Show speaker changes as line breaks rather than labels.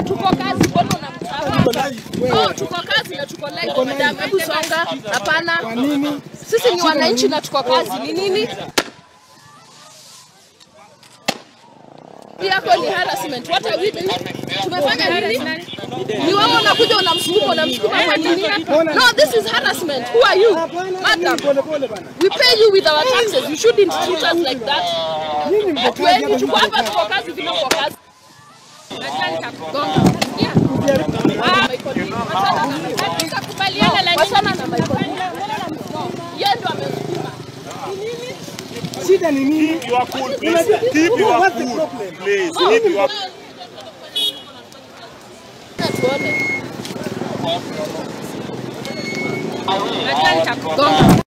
Tuko kazi, mbona unamtaka? No, tuko kazi na tuko live, madam. Hebu songa. Hapana.
Kwa nini?
Sisi ni wananchi na tuko kazi. Ni nini? Yako ni harassment. What are we doing? Tumefanya nini? Ni wewe unakuja unamsukuma kwa nini? No, this is harassment. Who are you? Madam. We pay you with our taxes. You shouldn't treat us like that. Tuko hapa tuko kazi vile uko kazi.
Shida ni nini?
Keep your cool, please. Keep your cool, please. Keep your
cool.